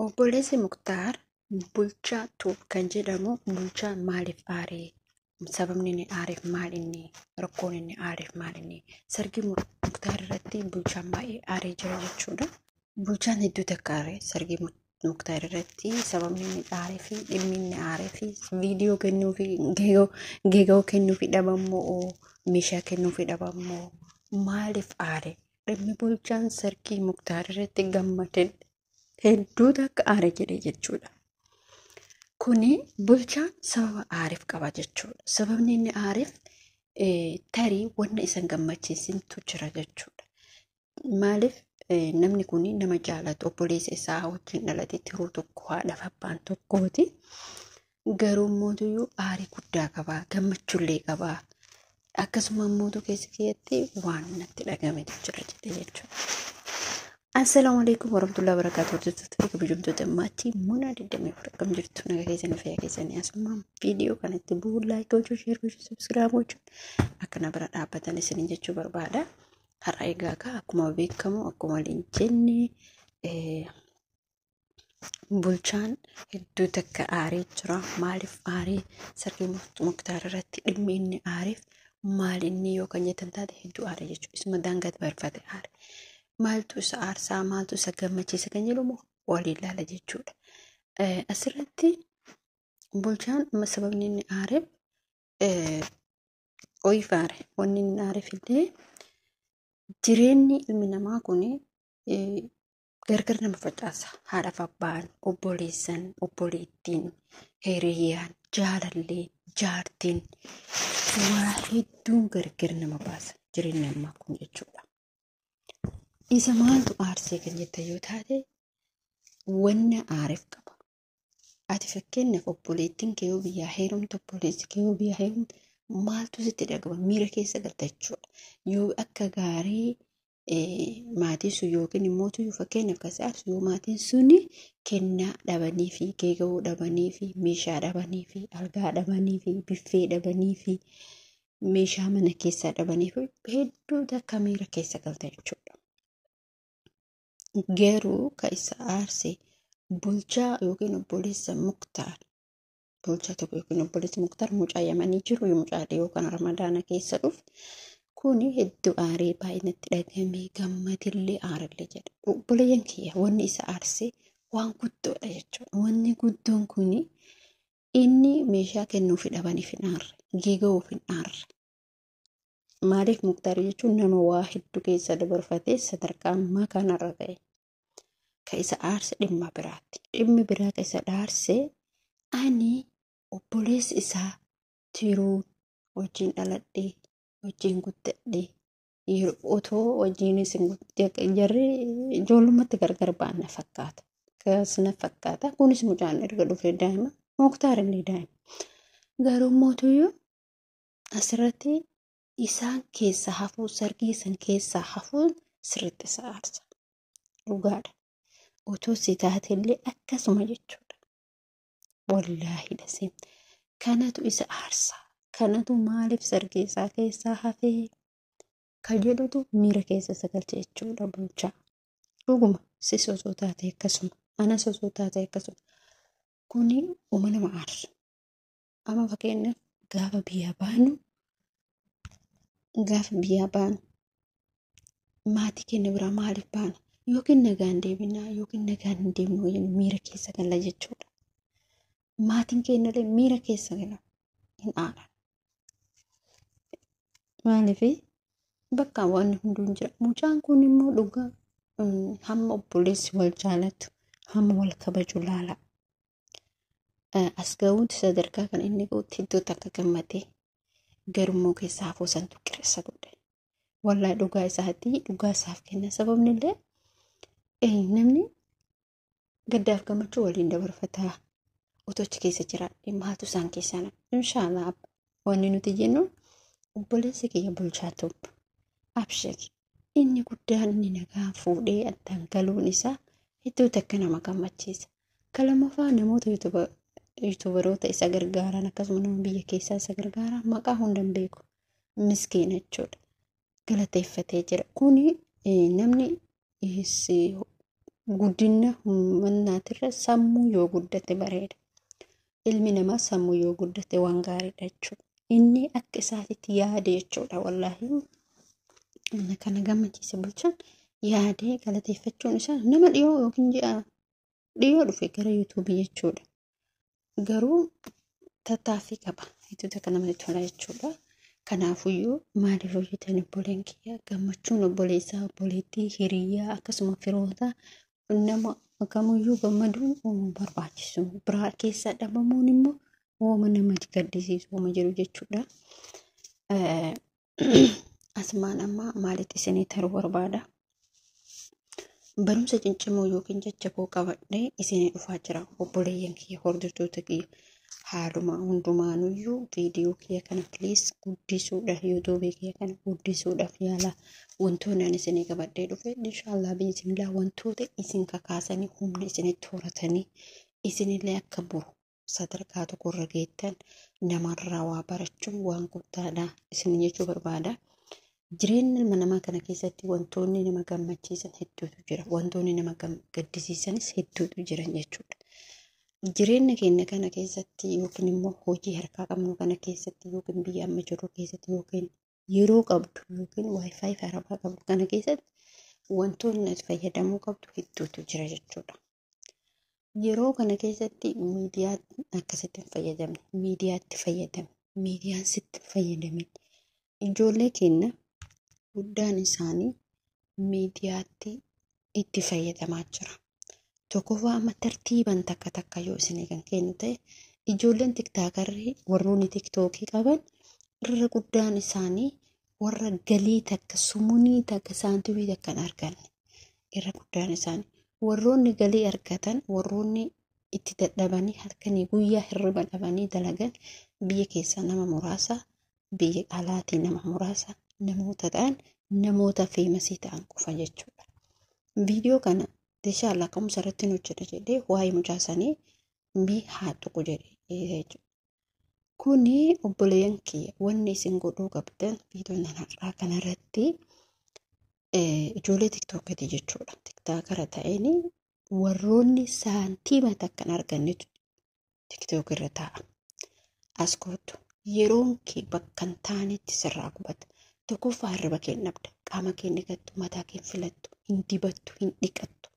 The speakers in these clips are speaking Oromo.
Obboleessi Muktaar Bulchaa Tuub kan jedhamu bulchaan maaliif aaree? Sababni inni aareef maal inni? Rakkoon inni aareef maal inni? Sargii Muktaar irratti bulchaan baay'ee aaree jira jechuudha. Bulchaan hedduu takka aaree sargii Muktaar irratti sababni inni aaree fi dhimmi inni aaree fi viidiyoo kennuu fi geegoo kennuu fi dhabammoo meeshaa kennuu fi dhabammoo maaliif aare? Dhimmi bulchaan sargii Muktaar irratti gammade hedduu takka aare jedhe jechuudha. Kuni bulchaan sababa aareef qaba jechuudha. Sababni inni aareef tarii wanna isa hin gammachiisintu jira jechuudha. Maaliif namni kun nama jaalatu obboleessa isaa wajjin dhalate tiruu tokko haadhaaf abbaan tokkooti. Garuu mootuyyuu aarii guddaa qaba, gammachuullee qaba. Akkasuma mootuu keessa keessatti waan natti dhagametu jira jedhe jechuudha. Assalaamu alaikum warahmatullahi wabarakatuh. Hordoftoota fi kabajamtoota maatii Muna 24 akkam jirtu naga keessan fayyaa keessanii asumaan viidiyoo kanatti bu'uun like gochuu, share gochuu, subscribe gochuun akka na bira dhaabbatan isiniin jechuu barbaada. Har'a egaa akka akkuma beekamu akkuma waliin jenne bulchaan hedduu takka aaree jira. Maaliif aaree? Sargii Muktaar irratti dhimmi inni aareef maal inni yoo kan jettan taate hedduu aaree jechuudha. Isuma daangaatti barfate aare. Maaltu isa aarsaa, maaltu isa gammachiisa kan jedhamu waliin ilaala jechuudha. Asirratti bulchaan amma sababni inni aareef oyiif aare. Wanni inni aareef illee jireenyi ilmi namaa kun gargar nama facaasa. Haadhaaf abbaan, obboleessan, obboleettiin, hiriyyaan, jaalalleen, jaartiin waa hedduun gargar nama baasa jireenyi ammaa kun jechuudha. Isa maaltu aarsee kan jettan yoo taate wanna aareef qaba. Ati fakkeenyaaf obboleettiin kee yoo biyyaa heerumte obboleessi kee yoo biyyaa heerumte maaltu sitti dhagama miira keessa galta jechuudha. Yoo akka gaarii maatiin sun yookiin immoo fakkeenyaaf kan si aarsu yoo maatiin suni kennaa dhabanii fi geega'uu dhabanii fi meeshaa dhabanii fi algaa dhabanii fi biffee dhabanii fi meeshaa mana keessaa dhabanii fi hedduu takka miira keessa galta jechuudha. Garuu kan isa aarse bulchaa yookiin obboleessa Muktaar bulchaa tokko yookiin obboleessi Muktaar mucaa Yamanii jiru mucaa dhiyoo kan Ramadaana keessa dhufe kuni hedduu aaree baay'inatti dhagame gammadillee aarallee jedha. Obboleeyyan kiyya wanni isa aarse waan guddoodha jechuudha. Wanni guddoon kuni inni meeshaa kennuufi dhabaniif hin aarre, geega'uuf hin aarre. Maaliif Muktaar jechuun nama waa hedduu keessa dabarfatee sadarkaa ammaa kanarra ga'e. Ka isa aarse dhimma biraatti. Dhimmi biraa ka isa aarse ani obboleessi isaa tiruu wajjin dhaladhee wajjin guddadhee otoo wajjinis jarri ijoollummaatti gargar ba'an na fakkaata. Kas na fakkaata. Kunis mucaan erga dhufee daa'ima. Muktaar illee daa'ima. Garuu mootuyyuu asirratti isaan keessa hafuu sargii san keessaa hafuun sirriitti isa aarsa. Dhugaadha. Otoo si taatellee akkasuma jechuudha. Wallaahi dhasee. Kanatu isa aarsa. Kanatu maaliif sargii isaa keessaa hafee ka jedhutu miira keessa isa galche jechuudha bulchaa. Dhuguma sis osoo taate akkasuma. Anas osoo taate akkasuma. Kuni uma nama aarsu. Amma fakkeenyaaf gaafa biyyaa baanu maatii keenya biraa maaliif baana? Yookiin nagaan deebinaa yookiin nagaan hin deebinu jennu miira keessa galla jechuudha. Maatiin keenya illee miira keessa gala hin aaran. Maaliif bakka waan hunduu hin jira. Mucaan kun immoo dhugaa hamma obboleessi wal jaalatu hamma wal kabaju laala. As ga'uutti sadarkaa kan inni ga'utti hedduu takka gammadee garummoo keessaa hafuu santu qiressa godhe. Wallaahi dhugaa isaatii dhugaa isaaf kenna. Sababni illee namni gaddaaf gammachuu waliin dabarfataa otoo achi keessa jiraadhe maaltu isaan keessaa na. Inshaallah wanni nuti jennu obboleessi kiyya bulchaa Tuub abshir inni guddaan inni nagaa fuudhee addaan galuun isaa hedduu takka nama gammachiisa. Kalamaffaa namoota yuutuubaroota isa gargaaran akkasuma nama biyya keessaa isa gargaaran maqaa hundan beeku miskiina jechuudha. Galateeffatee jira. Kuni namni Guddina humnaatirra sammuu yoo guddate bareeda. Ilmi namaa sammuu yoo guddate waan gaariidha jechuudha. Inni akka isaatitti yaade jechuudha wallaahi. Kana gammachiise bulchaan yaadee galateeffachuun isaa nama dhiyoo yookiin ji'a dhiyoo dhufe gara yuutuubii jechuudha. Garuu tattaaffii qaba. Hedduu takka namatti tola jechuudha. Kanaafuyyuu maaliif hojjetan obboleen kiyya gammachuun obboleessaa, obboleettii, hiriyyaa akkasuma firoota nama kamiyyuu gammaduun barbaachisu. Biraa keessaa dhabamuun immoo wooma nama gaddisiisu wooma jiru jechuudha. Asumaan amma maalitti isinii taruu barbaada? Barumsa ciccimoo yookiin jajjaboo qabadhee isinii dhufaa jira. Obboleeyyan kiyya, hordoftoota kiyya, haaluma hundumaanuyyuu viidiyoo kiyya kana please guddisuudhaaf, yuutuubii kiyya kana guddisuudhaaf yaala. Wantoonni ani isinii qabadhee dhufe inshaallah biiznillah wantoota isin kakaasanii humna isinitti horatanii isinillee akka boru sadarkaa tokkorra geettan namarraa waa barachuun waan guddaadha isin jechuu barbaada. Jireenya ilma namaa kana keessatti wantoonni nama gammachiisan hedduutu jira. Wantoonni nama gaddisiisanis hedduutu jiran jechuudha. Jireenya keenya kana keessatti yookiin immoo hojii harkaa qabnu kana keessatti yookiin biyya amma jirru keessatti yookiin yeroo qabdu yookiin waayifaayi harkaa qabdu kana keessatti wantoonni ati fayyadamuu qabdu hedduutu jira jechuudha. Yeroo kana keessatti miidiyaa akkasitti hin fayyadamne, miidiyaatti fayyadamne, miidiyaan sitti hin fayyadamin. Ijoollee keenya guddaan isaanii miidiyaatti itti fayyadamaa jira. Tokkoffaa amma tartiiban takka takka yoo isinii kan kennu ta'e ijoolleen tiktaakarri warroonni tiktookii qaban irra guddaan isaanii warra galii takka sumunii takka saantimii takka hin arganne. Irra guddaan isaanii warroonni galii argatan warroonni itti dadhabanii halkanii guyyaa hirriba dhabanii dalagan biyya keessaa nama muraasa, biyya alaatii nama muraasa namoota ta'an, namoota feemasii ta'an qofa jechuudha. Viidiyoo kana inshaallah ka'umsa irratti hojjedha jedhee waa'ee mucaa sanii mee haa tuqu jedhee jechuudha. Kuni obboleeyyan kiyya wanni isin godhuu qabdan viidiyoon har'aa kanarratti ijoollee tiktookiiti jechuudha. Tiktookara ta'een warroonni saantiima takka hin argannetu tiktook irra taa'a. As kootu yeroon kee bakka hin taanetti sirraa gubata. Tokkoffaa hirriba kee hin dhabda. Qaama kee hin dhiqattu, mataa kee hin filattu, hin dibattu, hin dhiqattu.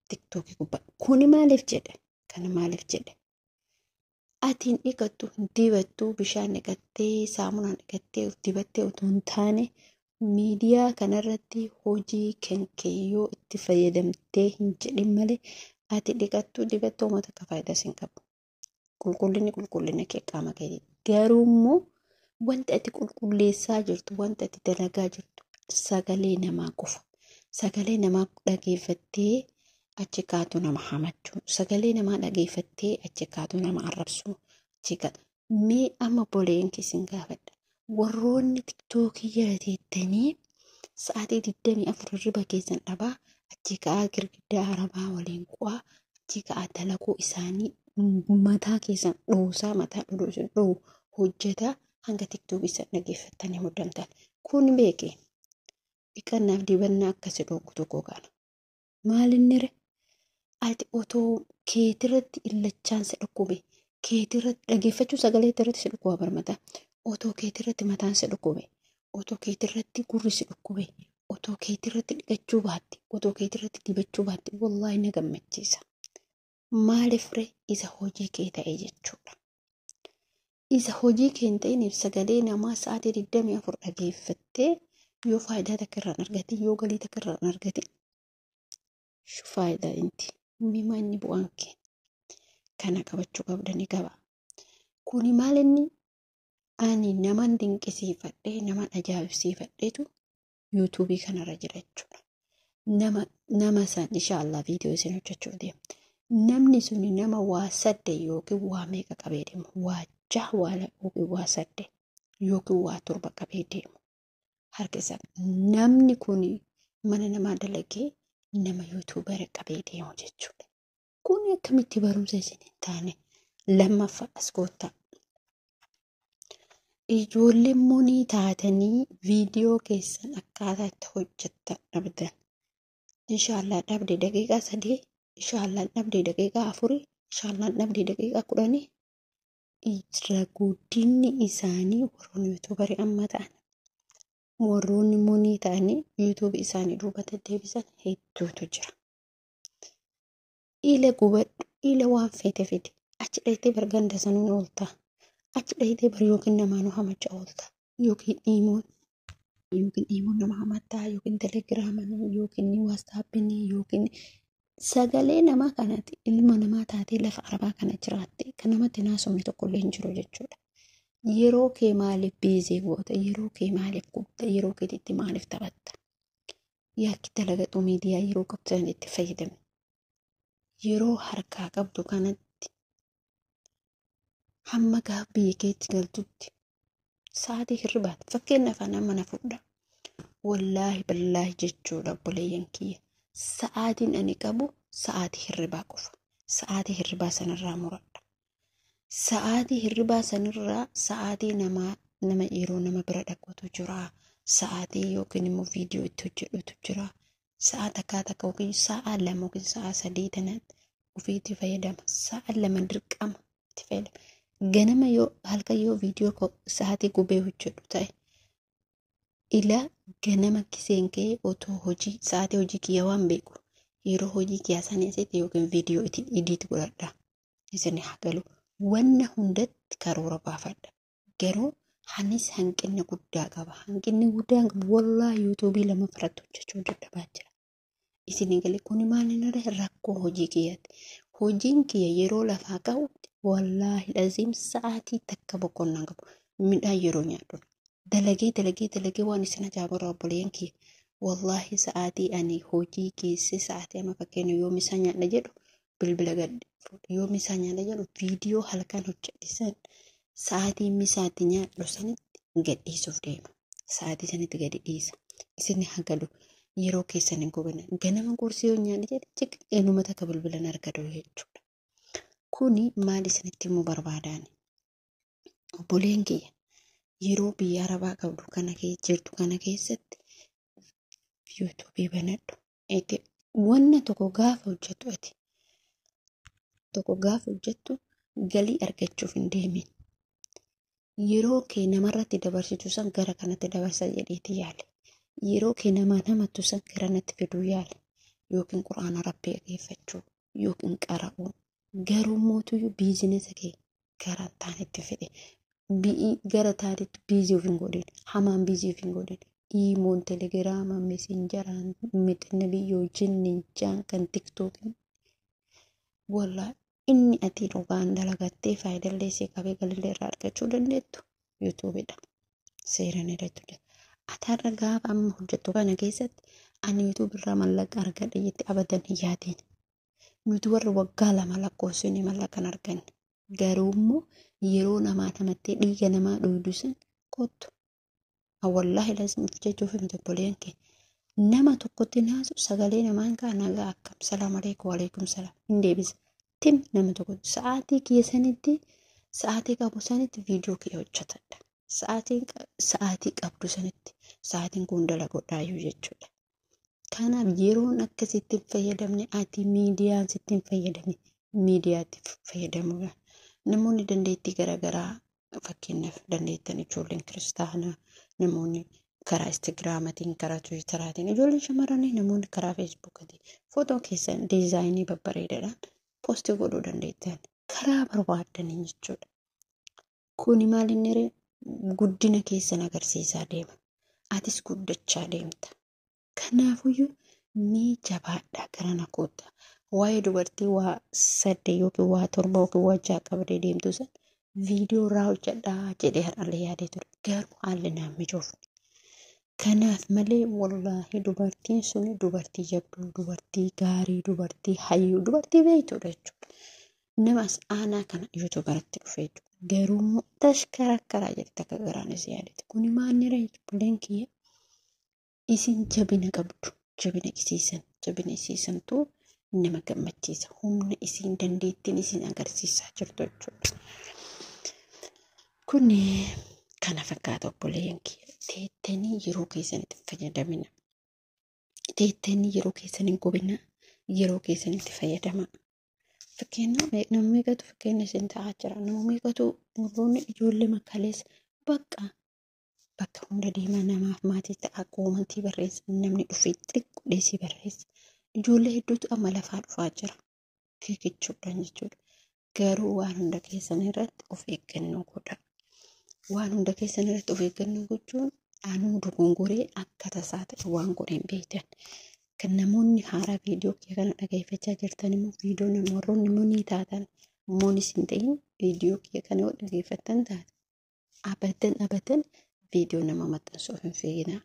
Tiktookii gubbaa. Kuni maaliif jedhe? Kana maaliif jedhe? Ati hin dhiqattu, hin dibattu, bishaan dhiqattee, saamunaan dhiqattee, of dibattee otoo hin taane miidiyaa kanarratti hojii kan kee yoo itti fayyadamtee hin jedhin malee ati dhiqattu dibattu uummata akka faayidaa sin qabu. Qulqullinni qulqullina kee qaama keeti. Garuu immoo wanti ati qulqulleessaa jirtu, wanti ati dalagaa jirtu sagalee namaa qofa. Sagalee namaa dhageeffattee achi kaatu nama hamachuu, sagalee namaa dhageeffattee achi kaatu nama arrabsuu, achi kaatu. Mee amma obboleeyyan isin gaafadha. Warroonni tiktookii jala teettanii sa'aatii 24 hirriba keessan dhabaa achi ka'aa girgiddaa arabaa waliin qu'aa achi ka'aa dalaguu isaanii mataa keessan dhoosaa mataa dhoosu hojjetaa hanga tiktookii isa dhageeffattanii muddamtan. Kun beeke dhiqannaaf dibannaa akkasii dhoogu tokko kana. Maalinni ree? Ati otoo keetirratti illachaan si dhukkube, keetirratti dhageeffachuu sagalee irratti si dhukkuba barmata. Otoo keetirratti mataan si dhukkube, otoo keetirratti gurri si dhukkube, otoo keetirratti dhiqachuu baatte, otoo keetirratti dibachuu baatte, wallaahi na gammachiisa. Maaliif ree? Isa hojii kee ta'e jechuudha. Isa hojii kee hin ta'iniif sagalee namaa sa'aatii 24 dhageeffattee yoo faayidaa takka irraa hin argatin, yoo galii takka irraa hin argatin, faayidaa inti. Mimaa inni bu'aan kee kana qabachuu qabdanii qaba. Kuni maal inni ani naman dinqisiifadhee naman ajaa'ibsiifadheetu yuutuubii kanarra jira jechuudha. Nama san inshaallah viidiyoo isin hojjechuuf deema. Namni suni nama waa sadde yookiin waa meeqa qabee deemu, waa jaha waa yookiin waa sadde yookiin waa torba qabee deemu. Harka isaa namni kuni mana namaa dalagee nama yuutuubara qabee deemu jechuudha. Kun akkamitti barumsa isin hin taane? Lammaffaa as koottaa. Ijoolleen munii taatanii viidiyoo keessan akkaataa itti hojjettan dhabdan. Inshaallah dhabde daqiiqaa 3, inshaallah dhabde daqiiqaa 4, inshaallah dhabde daqiiqaa 10. Irra guddinni isaanii warroonni yuutuubarii amma ta'an, warroonni monii ta'anii yuutuubii isaanii duubatti deebisan hedduutu jira. Ila gubadhu, ila waan feete fide, achi dhayitee bar ganda sanuun oolta. Achi dhayitee bar yookiin namaanuu hamacha oolta. Yookiin iimoon nama hamattaa, yookiin telegiraaman, yookiin waastaappiin, yookiin sagalee namaa kanatti ilma namaa taatee lafa arabaa kana jiraatte kan namatti naasofne tokkollee hin jiru jechuudha. Yeroo kee maaliif biizii goota? Yeroo kee maaliif gubda? Yeroo keetitti maaliif taphatta? Yaakki dalagadhu, miidiyaa yeroo qabdu sanatti fayyadami. Yeroo harkaa qabdu kanatti hamma gaaf biyya keetti galtutti sa'aatii hirribaati. Fakkeenyaaf nama na fudha. Wallaahi billaahi jechuudha obboleeyyan kiyya. Sa'aatiin ani qabu sa'aatii hirribaa qofa. Sa'aatii hirribaa sanarraa muradha. Sa'aatii hirribaa sanarraa sa'aatii namaa nama yeroo nama bira dhaqutu jira. Sa'aatii yookiin immoo viidiyoo itti hojjedhutu jira. Sa'a takkaa takka yookiin sa'a 2 yookiin sa'a 3 tanatti ofiitti fayyadama. Sa'a 2 dirqama itti fayyadama. Ganama yoo halkan yoo viidiyoo sa'aatii gubee hojjedhu ta'e ila ganama kiseen ka'ee otoo hojii sa'aatii hojii kiyya waan beeku yeroo hojii kiyya sanii asitti yookiin viidiyoo idiit godhadha. Isin haa galu. Wanna hundatti karoora baafadha. Garuu anis hanqina guddaa qaba. Hanqinni guddaan qabu wallaahi yuutuubii 2 irratti hojjechuu dadhabaa jira. Isin galee kuni maal inni rakkoo hojii kiyyaati. Hojiin kiyya yeroo lafaa ka'u wallaahi laziim sa'aatii takka boqonnaa qabu. Midhaan yeroo nyaadhu. Dalagee dalagee dalagee waan isin ajaa'ibaa obboleeyyan kiyya. Wallaahi sa'aatii ani hojii keessa sa'aatii amma fakkeenya yoo misaa nyaadha jedhu bilbila gad yoo misaa nyaadha jedhu viidiyoo halkan hojjedhe san sa'aatii misaatti nyaadhu sanitti gadhiisuuf deema. Sa'aatii sanitti gadi dhiisa. Isin haa galu. Yeroo keessan hin gubina. Ganama qursii yoo nyaadha jedhe xiqqeenuma takka bilbilan argatu jechuudha. Kuni maal isinitti himuu barbaadaani? Obboleen kiyya yeroo biyya arabaa qabdu kana jirtu kana keessatti yuutuubii banadhu. Wanna tokko gaafa hojjettu ati tokko gaafa hojjettu galii argachuuf hin deemin. Yeroo kee namarratti dabarsitu san gara kanatti dabarsa jedheeti yaale. Yeroo kee namaan hamattu san gara natti fiduu yaale. Yookiin quraana rabbii dhaggeeffachuu yookiin qara'uu. Garuu mootuyyuu biizinesa kee gara taanetti fedhe. Gara taanetti biizii of hin godhin. Hamaan biizii of hin godhin. Iimoon, telegiraama, meesenjaraan, mixina biyyoo, jinni, jaan kan tiktookiin. Wallaa inni ati dhugaan dalagattee faayidaalee isii qabee galillee irraa argachuu dandeettu yuutuubidha. Seeraan irratti hojjeta. Ati har'a gaafa amma hojjettu kana keessatti ani yuutuub irraa mallaqa argadha jettee abadan hin yaadin. Nuti warri waggaa 2 lakkoofsine mallaqa hin arganne. Garuu immoo yeroo namaa namattee dhiiga namaa dhuydu san kottu. Wallaahi lazim of jechuuf miti obboleeyyan kee. Nama tokkotti naasu sagalee namaan kaa nagaa akkam salaam aleekum waleekum salaam hin deebisa. Tim nama tokkotti sa'aatii kiyya sanitti sa'aatii qabu sanitti viidiyoo kiyya hojjetadha. Sa'aatii qabdu sanitti sa'aatiin kun dalagodhaayyuu jechuudha. Kanaaf yeroon akkasitti hin fayyadamne ati miidiyaan sitti hin fayyadamne miidiyaatti fayyadamuudha. Namoonni dandeettii garaagaraa fakkeenyaaf dandeettan ijoolleen kiristaanaa namoonni karaa instagiraamatiin karaa tiwiitaraatiin ijoolleen shamarranii namoonni karaa feesbuukatiin footoo keessan diizaayinii babbareedaadhaan poostii godhuu dandeettan karaa barbaaddaniin jechuudha. Kuni maal inni guddina keessan agarsiisaa deema. Atis guddachaa deemta. Kanaafuyyuu mee jabaadhaa gara na koottaa. Waa'ee dubartii waa 8 yookiin waa 7 yookiin waa 6 qabdee deemtu san viidiyoo irraa hojjedhaa jedhee har'allee yaadee ture. Garuu haalli naan mijoofne. Kanaaf malee wallaahi dubartiin suni dubartii jabduu, dubartii gaarii, dubartii hayyuu, dubartii beektuudha jechuudha. Nama as aanaa kana yuutuubaratti dhufe jechuudha. Garuu immoo tashkarakkaraa jirti akka garaanis yaadete. Kuni maal obboleen kiyya isin jabina qabdu, jabina isiisan, jabina isiisantu nama gammachiisa. Humna isiin dandeettiin isin agarsiisaa jirtu jechuudha. Kuni kana fakkaata obboleeyyan kiyya. Teettanii yeroo keessanitti fayyadamina. Teettanii yeroo keessan hin gubinaa, yeroo keessanitti fayyadamaa. Fakkeenya nama meeqatu fakkeenya isin ta'aa jira. Nama meeqatu warroonni ijoollee makkalees bakka bakka hunda deemaa namaaf maatii ta'a koomantii barreessa namni dhufee xiqqoo dheesii barreessa. Ijoollee hedduutu amma lafaa dhufaa jira. Fiigichuudhaan jechuudha. Garuu waan hunda keessan irratti of eeggannoo godhaa. Waan hunda keessan irratti of eeggannoo gochuun anuu dogongoree akka tasaa ta'e waan godhe hin beektan. Kan namoonni haaraa viidiyoo kee kana dhageeffachaa jirtan immoo viidiyoo nama warroonni monii taatan monis hin ta'in viidiyoo kee kana yoo dhageeffattan taate abadan abadan viidiyoo nama maxxansuuf hin fiiginaa.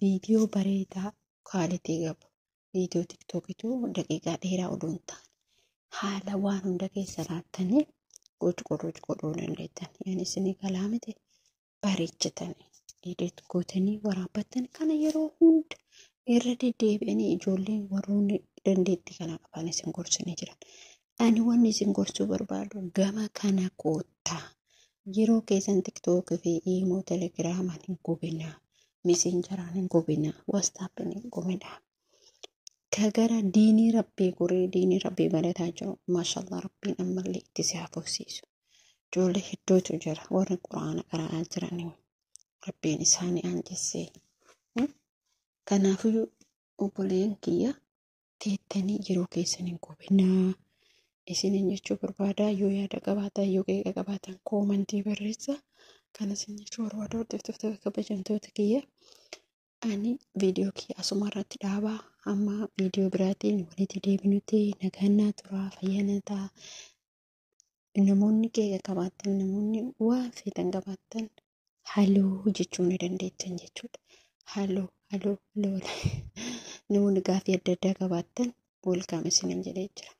Viidiyoo bareedaa quality qabu. Viidiyoo tiktookitu daqiiqaa dheeraa odoo hin taane haala waan hunda keessa laattanii godhu godhuu dandeettan. Yaani isinii galaa miti bareechatanii edit gootanii waraabbattan kana yeroo hunda irra deddeebi'anii ijoolleen warroonni dandeettii kana qaban isin gorsanii jiran. Ani wanni isin gorsuu barbaadu gama kana koottaa. Yeroo keessan tiktookii fi iimoo telegiraamaan hin gubinaa. Messengeraan hin gubinaa. Wastaappiin hin gubinaa. Ka gara diinii rabbii goree diinii rabbii barataa jiru. Maashaallah rabbiin ammallee itti si hafuufsiisu. Ijoollee hedduutu jira warri quraana qara'aa jiran rabbiin isaanii aanjessee. Kanaafuu obboleeyyan kiyya teettanii yeroo keessan hin gubinaa. Isinin jechuu barbaada yoo yaada qabaatan yoo qeeqa qabaatan koomantii barreessa. Kana isin jechuu barbaada hordoftoota kabajamtoota kiyya. Ani viidiyoo kiyya asuma irratti dhaabaa hamma viidiyoo biraatiin walitti deebinutti nagaan naa turaa fayyaa naa ta'aa. Namoonni qeeqa qabaatan namoonni waan feetan qabaatan halluu jechuu ni dandeettan jechuudha. Halluu halluu halluu namoonni gaaffii adda addaa qabaattan welcome isinin jedhee jira.